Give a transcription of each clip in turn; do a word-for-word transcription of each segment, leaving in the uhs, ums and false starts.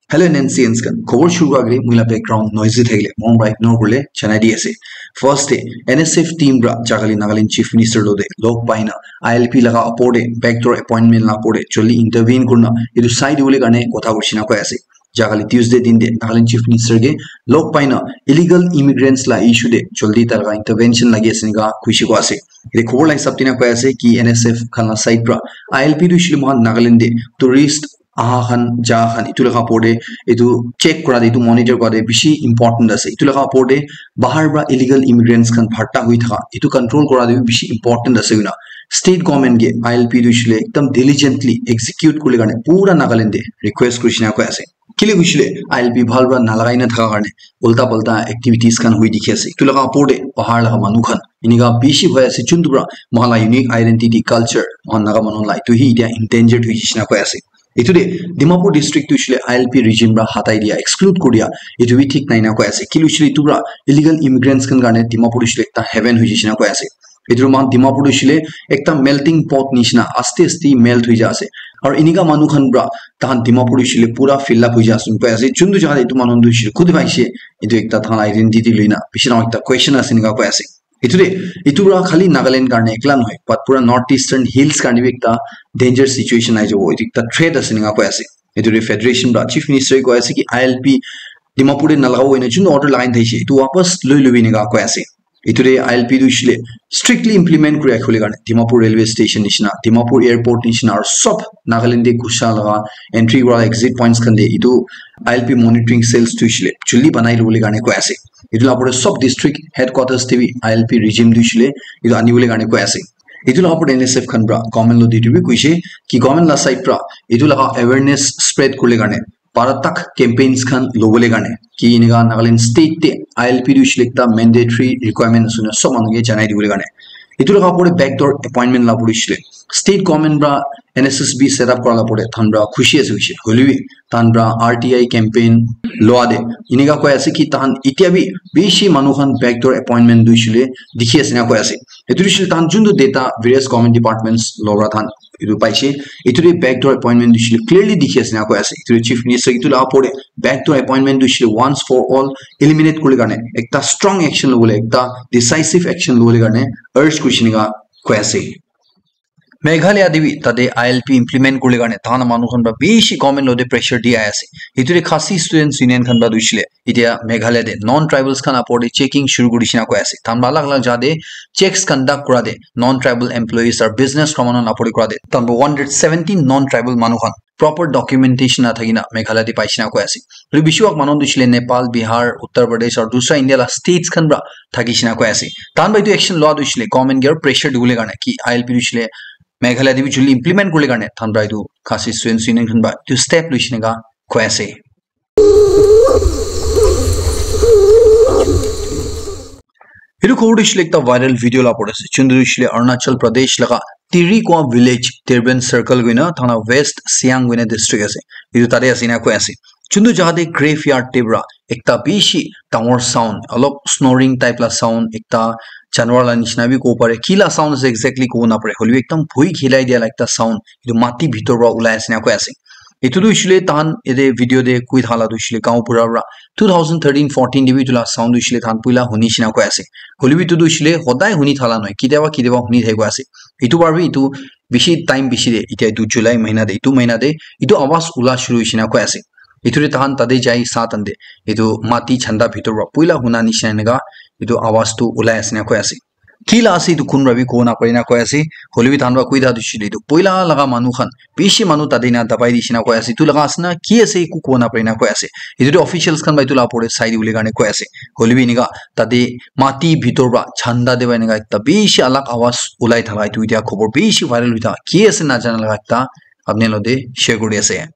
Hello N N C Ns khan, khobor shuru kura agere moi la background noisy thakile mon para ignore kurle janai di ase. First te N S F team para jagale Nagaland Chief Minister lo te log paina I L P laga opor te backdoor appointment la opor te joldi intervene kurna etu sai dibole karne kotha kurishina koi ase. Jagale Tuesday din te Nagaland Chief Minister ke log paina illegal immigrants la issue te joldi tar laga intervention lagi ase enika kuishi koi ase. Ete khobor la hisab tina koi ase ki N S F khan la side para I L P tu shile mohan Nagaland te tourist aha khan ja khan itu laga opor te itu check kura te itu monitor kura te bishi important ase. Itu laga opor te bahar para illegal immigrants khan bharta hui thaka itu control kura te bi bishi important ase koina state government ke I L P tu shile ekdam diligently execute kurle karne pura Nagaland te request kurishina koi ase. Kile kushile I L P bhal para nalagai na thaka karne ulta palta activities khan hui dikhi ase. Itu laga opor te bahar laga manu khan enika bishi hoi ase chuntu para mohan la unique identity culture mohan Naga manu la itu hi itia endangered hui jishina koi ase. Itu de Dimapur district tu shile I L P regime para hatai dia exclude kuri dia itu bi thik nai na koi ase. Kile shile itu para illegal immigrants khan karne Dimapur shile ekta heaven hui jishina koi ase. Itu man Dimapur tu shile ekta melting pot nishina aste aste melt hui ja ase. Aru enika manu khan para tahan Dimapur tu shile pura fill up hui ja ase koi ase. Chuntu jaga itu manu tu shile khud bhai she itu ekta tahan identity luina bishi na ekta question ase enika koi ase. Itu de itu para khali Nagaland karne ekla nohoi but pura North Eastern Hills karne bi ekta danger situation ai jabo. Itu ekta threat ase enika koi ase. Itu de federation para chief minister koi ase ki I L P Dimapur te nalagabo ena chun order lagai thai she itu wapas loi lobi enika koi ase. Itu de I L P tu shile strictly implement kuri rakhibole karne Dimapur railway station nishina, Dimapur airport nishina aru sob Nagaland te ghusa laga entry wala exit points khan te itu I L P monitoring cells tu shile chuli banai lobole karne koi ase. Itu la pore sob district headquarters te bi I L P regime tu shile itu anibole karne koi ase. Itu la pore N S F khan para government lo ditu bi kuishe ki government la side para itu laga awareness spread kurle karne para tak campaigns khan lobole karne ki enika Nagaland state te I L P tu shile ekta mandatory requirement ase na sob manu ke janai dibole karne. Itu laga pore backdoor appointment la pore shile state government para N S S B set up kora la pore than para khushi ase hoise. Hoilebi tahan para R T I campaign loa de enika koi ase ki tahan itia bi bishi manu khan backdoor appointment duishile dikhi ase na koi ase. Etu duishile tahan juntu data various government departments lora tahan etu paise. Etu de backdoor appointment duishile clearly dikhi ase na koi ase. Etu chief minister etu la opor de backdoor appointment duishile once for all eliminate kurle karne ekta strong action lobole ekta decisive action lobole karne urge kurishe enika koi ase. Meghalaya te bi tate I L P implement kurle karne tahan manu khan para bishi government lo te pressure di ai ase. Etu de Khasi Students Union khan para duishile itia Meghalaya te non tribals khan apor te checking shuru kuri shina koi ase. Tahan para alag alag jaga te checks conduct kura te non tribal employees aru business kora manu apor te kura te tahan para one hundred seventeen non tribal manu khan proper documentation na thakina Meghalaya te paishina koi ase. Aru bishi bhag manu tu shile Nepal, Bihar, Uttar Pradesh aru dusra India la states khan para thakishina koi ase. Tahan para etu action loa tu shile government ke aru pressure dibole karne ki I L P tu shile Meghalaya te bi juli implement kurle karne tahan para etu Khasi Students Union khan para etu step luishina ka koi ase. Etu khobor tu shile ekta viral video la pore ase. Chuntu shile Arunachal Pradesh laga Tiri kwa village, Tirben circle koina thana West Siang koina district ase. Etu tate ase na koi ase. Chuntu jaga te graveyard te para ekta bishi dangor sound, alop snoring type la sound, ekta janwar la nishina bi kobo pare. Ki la sound ase exactly kobo na pare. Hoilebi ekdam bhoi khilai dia la ekta sound. Etu mati bhitor para ulai ase na koi ase. Etu tu shile tahan ete video te koi thala tu shile gaon pura para two thousand thirteen fourteen te bi etu la sound tu shile tahan puila huni shina koi ase. Hoilebi etu tu shile hodai huni thala nohoi. Kitiaba kitiaba huni thai koi ase. Etu para bi etu bishi time bishi de, itia etu July mahina de, etu mahina de, etu awaz ula shuru hoishina koi ase. Etu de tahan tate jai sa tante, etu mati chanda bhitor para puila huna nishina enika, etu awaz tu ulai ase na koi ase. Ki la ase etu kun para bi kobo na pare na koi ase, hoilebi tahan para koi tha tu shile etu puila laga manu khan, bishi manu tate na dabai dishina koi ase, etu laga ase na ki ase eku kobo na pare na koi ase. Etu de officials khan para etu la opor de sai dibole karne koi ase. Hoilebi enika tate mati bhitor para chanda de para enika ekta bishi alag awaz ulai thaka etu itia khobor bishi viral hoi thaka ki ase najana laga ekta apni khan logote share kuri ase.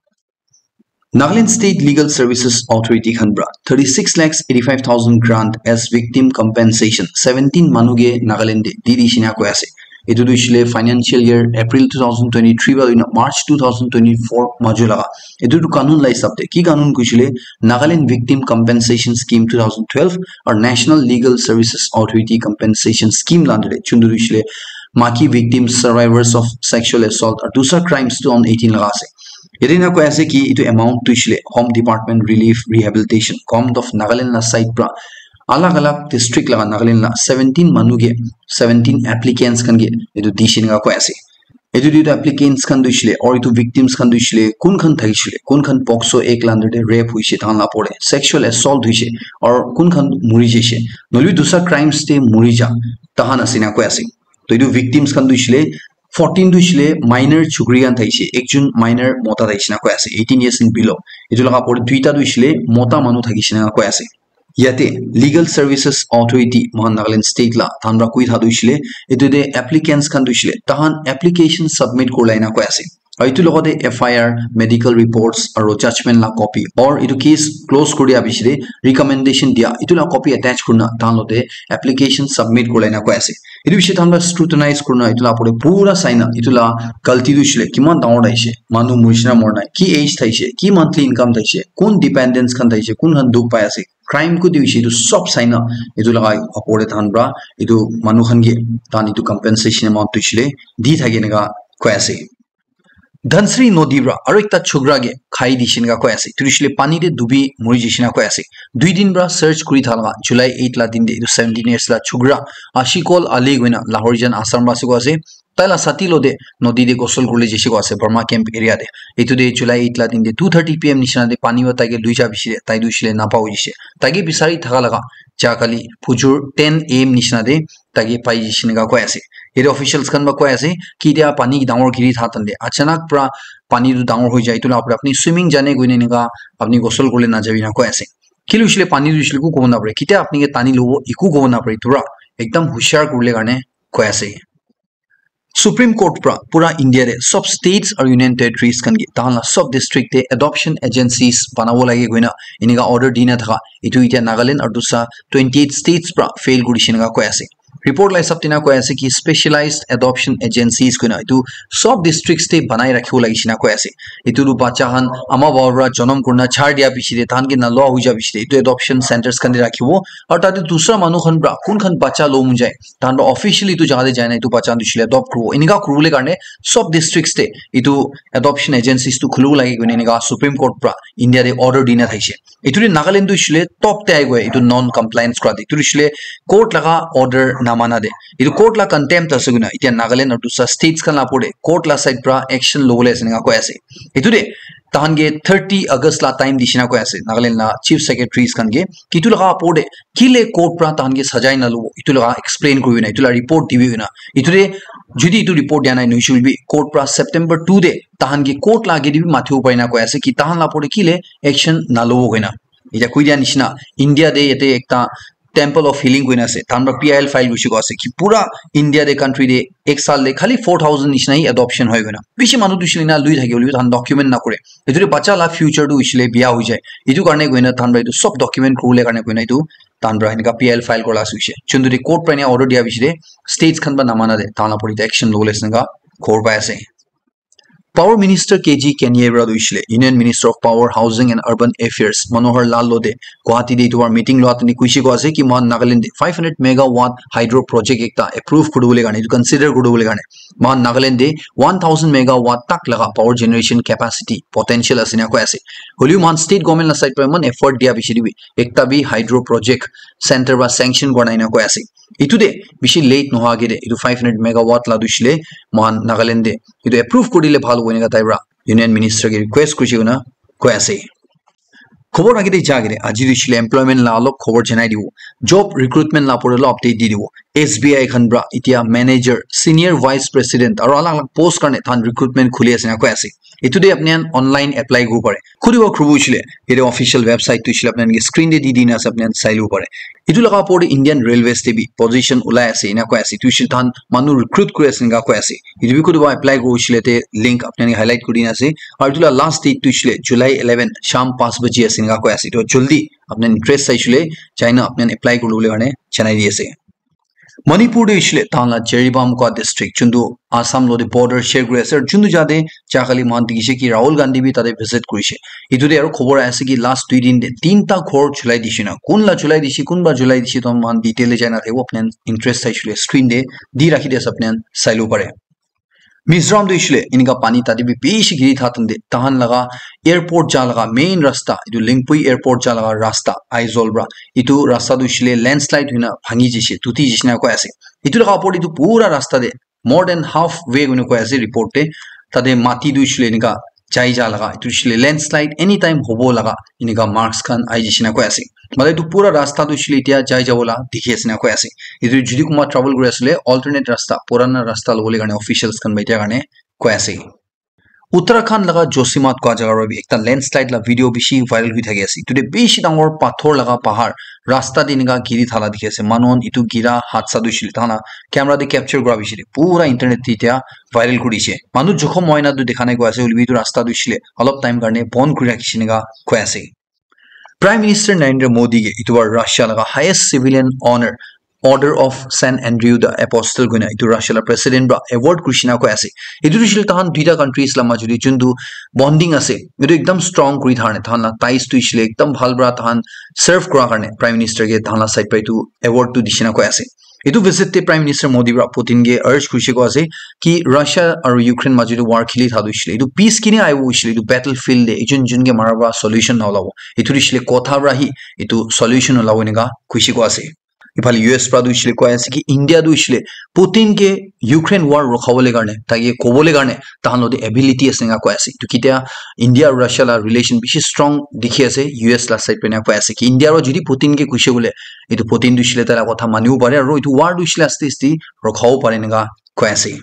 Nagaland State Legal Services Authority khan para thirty six lakhs eighty five thousand grant as victim compensation seventeen manu ke Nagaland te di di shina koi ase. Etu tu shile financial year April two thousand twenty three para March two thousand twenty four majo laga. Etu tu kanun la hisab te ki kanun kuishile Nagaland Victim Compensation Scheme two thousand twelve or National Legal Services Authority Compensation Scheme la under te chuntu tu shile maki victims, survivors of sexual assault or dusra crimes two thousand eighteen laga ase. Yate na koi ase ki etu amount tu hoishe le Home Department Relief Rehabilitation Government of Nagaland la side pra alag alag district laga Nagaland la seventeen manu ke seventeen applicants khan ke etu dishe naka koi ase. Etu tu etu applicants khan tu hoishe le or etu victims khan tu hoishe le kun khan thakishe le kun khan POCSO Act la under te rape hoishe tahan la opor te sexual assault hoishe or kun khan muri jaishe nohole bi dusra crimes te muri ja tahan ase na koi ase. To etu victims khan tu hoishe le fourteen tu hoishe le minor chukri khan thakishe ekjon minor mota thakishe na koi ase eighteen years and below. Etu laga opor te duita tu hoishe le mota manu thakishe na koi ase. Yate Legal Services Authority mohan Nagaland State la tahan pra koi tha tu hoishe le etu te applicants khan tu hoishe le tahan application submit kurlai na koi ase. Aru etu logote F I R, medical reports aru judgment la copy or etu case close kuri dia bishi te recommendation dia etu la copy attach kurina tahan logote application submit kurlai na koi ase. Etu bishi tahan pra scrutinize kurina etu la opor te pura saina etu la galti tu hoishe le kiman dangor ahishe, manu murishe na mora nai, ki age thaishe, ki monthly income thaishe, kun dependents khan thaishe, kun khan dukh pai ase, crime kudi hoishe, etu sob saina etu laga opor te tahan pra etu manu khan ke tahan etu compensation amount tu hoishe le di thake naka koi ase. Dhansiri nodi pra aru ekta chokra ke khai dishe naka koi ase. Etu hoishe le pani te dubi muri jaishe na koi ase. Dui din pra search kuri thala July eight la din te etu seventeen years la chokra Ashikol Ali koina Lahorijan Assam pra ase koi ase. Tai la sati logote nodi te gosol kuribole jaishe koi ase Burma camp area te. Etu te July eight la din te two thirty P M nishina te pani para tai ke lui ja bishi te tai tu hoishe le napa hoi jaishe. Tai ke bisari thaka laga ja kali phujur ten A M nishina te tai ke pai jaishe naka koi ase. Yate officials khan pra koi ase ki etia pani dangor giri tha tan te achanak pra pani tu dangor hoi jai etu la opor te apni swimming jane koine eneka apni gosol kuribole na jabi na koi ase. Kile hoishe le pani tu hoishe le eku kobo na pare, ketia apni ke tani lobo eku kobo na pare, etu pra ekdam hushar kuribole karne koi ase. Supreme Court pra pura India te sob states aru union territories khan ke tahan la sob district te adoption agencies banabo lage koina eneka order dina thaka etu etia Nagaland aru dusra twenty eight states pra fail kurishe naka koi ase. Report la hisab te na koi ase ki specialized adoption agencies koina etu sob districts te banai rakhibo lage shina koi ase. Etu tu bacha khan ama baba pra janam kurina char dia bishi te tahan ke nalua hoi ja bishi te etu adoption centers khan te rakhibo aru tate dusra manu khan pra kun khan bacha lo mon jai tahan pra officially etu jaga te jai na etu bacha tu hoishe le adopt kuribo eneka kuribole karne sob districts te etu adoption agencies tu khulibo lage koina eneka Supreme Court pra India te order dina thaishe. Etu te Nagaland tu hoishe le top te ahi koi etu non compliance kura te etu hoishe le court laga order namana te etu court la contempt ase koina etia Nagaland aru dusra states khan la opor te court la side pra action lobole ase eneka koi ase. Etu te tahan ke thirty August la time dishe na koi ase Nagaland la chief secretaries khan ke ki etu laga opor te kile court pra tahan ke sajai na lobo etu laga explain kuri kena etu la report dibi kena etu te jodi etu report dia nai nohoishe koile bi court pra September two te tahan ke court la age te bi mathibo pare na koi ase ki tahan la opor te kile action na lobo koina. Etia koi dia nishina India te yate ekta Temple of Healing koina ase tahan pra P I L file kurishe koi ase ki pura India te country te ek saal te khali four thousand nishina hi adoption hoi koina bishi manu tu hoishe le na lui thake hoile bi tahan document na kure etu te bacha la future tu hoishe le bia hoi jai etu karne koina tahan pra etu sob document kuribole karne koina etu tahan pra eneka P I L file kurila ase hoishe juntu te court pra ena order dia bishi te states khan pra namana te tahan la opor te action lobole ase eneka khobor pai ase. Power Minister K G Kaniye pra tu hoishe le Union Minister of Power, Housing and Urban Affairs Manohar Lal logote Guwahati te etu para meeting loa tani koishe koi ase ki mohan Nagaland te five hundred megawatt hydro project ekta approve kuribole karne etu consider kuribole karne mohan Nagaland te one thousand megawatt tak laga power generation capacity potential ase na koi ase. Hoilebi mohan state government la side para eman effort dia bishi te bi ekta bi hydro project center para sanction kora nai na koi ase. Etu te bishi late nohwa age te etu five hundred megawatt la tu hoishe le mohan Nagaland te etu approve kuri dile bhal hobo eneka tai para Union Minister ke request kurishe koina koi ase. Khobor age te ja age te aji tu hoishe le employment la olop khobor janai dibo, job recruitment la opor te olop update di dibo. S B I khan para etia manager, senior vice president aru alag alag post karne tahan recruitment khuli ase na koi ase. Etu te apni khan online apply kuribo pare. Kuri bo khulibo hoishe le, yate official website tu hoishe le apni khan ke screen te di dina ase, apni khan sai lobo pare. Etu laga opor te Indian Railways te bi position ulai ase, ena koi ase. Etu hoishe le tahan manu recruit kuri ase, eneka koi ase. Etu bi kuri bo apply kuribo hoishe le te link apni khan ke highlight kuri dina ase. Aru etu la last date tu hoishe le July eleven, sham panch baji ase, eneka koi ase. Etu jaldi apni khan interest sai hoishe le, jai na apni khan apply kuri lobole karne janai di ase. Manipur te hoishe le tahan la Jiribam koi district, juntu Assam logote border share kuri ase, aru juntu jaga te ja kali moikhan dikhi se ki Rahul Gandhi bi tate visit kurishe. Etu te aru khobor ahi ase ki last dui din te tinta ghor julai dishe na. Kun la julai dishe, kunba julai dishe, toh moikhan detail te jai na thakibo, apni khan interest thakishi le screen te di rakhi di ase, apni khan sai lobo pare. Mizoram tu hoishile enika pani tate bi bishi giri thathun de tahan laga airport ja laga main rasta, etu Lingpui airport ja laga rasta, Aizawl pra, etu rasta tu hoishile landslide hoina bhangi jishe, tuti jishe na koi ase. Etu laga opor te etu pura rasta de more than half way koina koi ase report te. Tate mati tu hoishile enika jai ja laga, etu hoishile landslide anytime hobo laga enika marks khan ai jishe na koi ase. Mane etu pura rasta tu hoishile etia jai jabo la dikhi ase na koi ase. Etu jodi kunba travel kuri asile alternate rasta, purana rasta lobole karne officials khan ba etia karne koi ase. Uttarakhand laga Josimath koi jaga para bi ekta landslide la video bishi viral hoi thaki ase. Etu te bishi dangor pathor laga pahar rasta te enika giri thala dikhi ase. Manu khan etu gira hadsa tu hoishile tahan la camera te capture kura bishi de pura internet te etia viral kuri dishi. Manu jokhom hoi na tu dikha nai koi ase, hoilebi etu rasta tu hoishile olop time karne bon kuri rakhi dishi enika koi ase. Prime Minister Narendra Modi ke etu bar Russia laga highest civilian honor Order of Saint Andrew the Apostle koina etu Russia la president pra award kuri dishi na koi ase. Etu tu hoishile tahan duita countries la majot te juntu bonding ase, etu ekdam strong kuri thakane, tahan la ties tu hoishile ekdam bhal pra tahan serve kura karne Prime Minister ke tahan la side pra etu award tu dishi na koi ase. Etu visit te Prime Minister Modi pra Putin ke urge kurishe koi ase ki Russia aru Ukraine majot te war kheli thaka tu hoishile etu peace kine aibo hoishile etu battlefield te ekjon ekjon ke mara pra solution na olabo, etu tu hoishile kotha pra hi etu solution olabo enika kurishe koi ase. Iphale U S pra tu hoishile koi ase ki India tu hoishile Putin ke Ukraine war rokhabole karne, tai ke kobole karne tahan logote ability ase enika koi ase. Etu ketia India aru Russia la relation bishi strong dikhi ase, U S la side pra enika koi ase ki India pra jodi Putin ke kuishe bole, etu Putin tu hoishile tai la kotha manibo pare aru etu war tu hoishile aste aste rokhabo pare enika koi ase.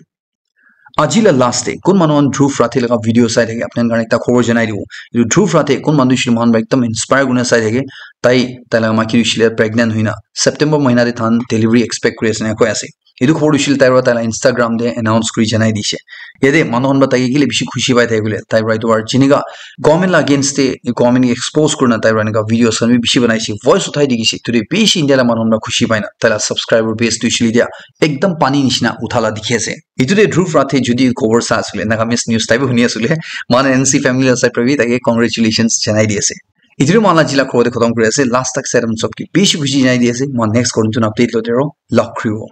Aji la last te kun manu khan Dhruv Rathe laga video sai thake apni khan karne ekta khobor janai dibo. Etu Dhruv Rathe kun manu hoishile moikhan para ekdam inspire kurina sai thake. Tai, tai laga maiki hoishile pregnant hoina September mahina te tahan delivery expect kuri ase enika koi ase. Etu khobor hoishile tai para tai la Instagram te announce kuri janai dishe. Yate manu khan para tai ke kile bishi khushi pai thake koile tai para etu para jinika government la against te government ke expose kurina tai para enika videos khan bi bishi banai se, voice uthai dikhi se, etu te bishi India la manu khan para khushi pai na tai la subscriber base tu hoishile dia ekdam pani nishina utha la dikhi ase. Etu te Dhruv Rathe jodi khobor sa asile, Nagamese news tai bi huni asile, moikhan N C family la side para bi tai ke congratulations janai di ase. Etu te moikhan la aji la khobor te khotom kuri ase. Last tak sai thakun sob ke bishi khushi janai di ase. Moikhan next khobor notun update logote aru log kuribo.